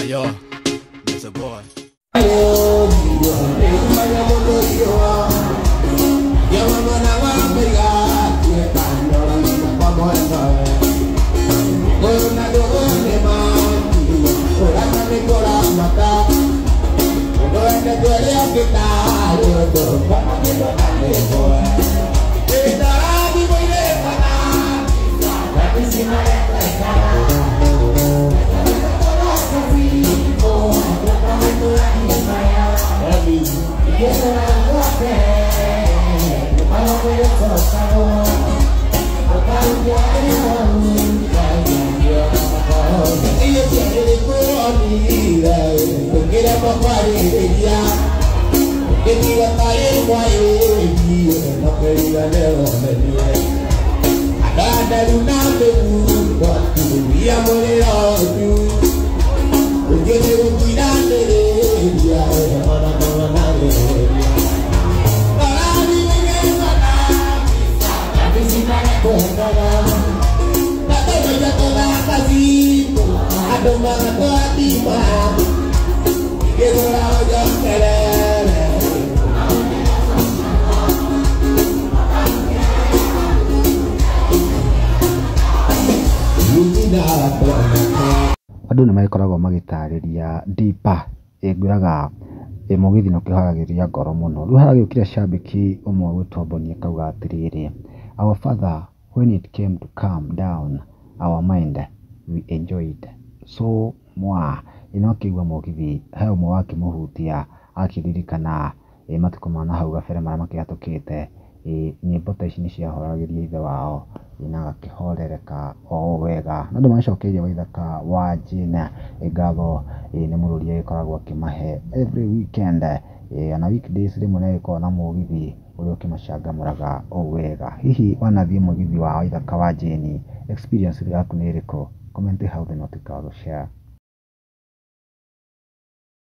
Ayo, it's a boy. Andũ nĩ magĩkoragwo magĩtarĩria deeper, ngwĩraga mũgithi nĩ ũkĩhoragĩria ngoro mũno. Rĩu haragĩũkire cambĩki ũmwe ũgwĩtwo Boni akauga atĩrĩrĩ, "Our father when it came to calm down our mind we enjoyed so mwah." Ĩ no akĩigua mũgithi he ũmwe wakĩmũhutia akĩririkana matukũ ma nahau gabere marĩa makĩhetũkĩte, nyĩmbo ta ici nĩ ciahoragĩria ithe wao na agakĩhorereka o ũũ wega. Na andũ magĩcokeirie Waithaka wa Jane ngatho nĩ mũrũri agĩkoragwo akĩmahe every weekend, ona weekdays rĩmwe nĩ agĩkoragwo na mũgithi ũrĩa ũkĩmacangamũraga ũũ wega. Hihi wanathiĩ mũgithi wa Waithaka wa Jane, experience yaku nĩ ĩrĩkũ? Comment hau thĩ na ũtuĩke wa gũ share.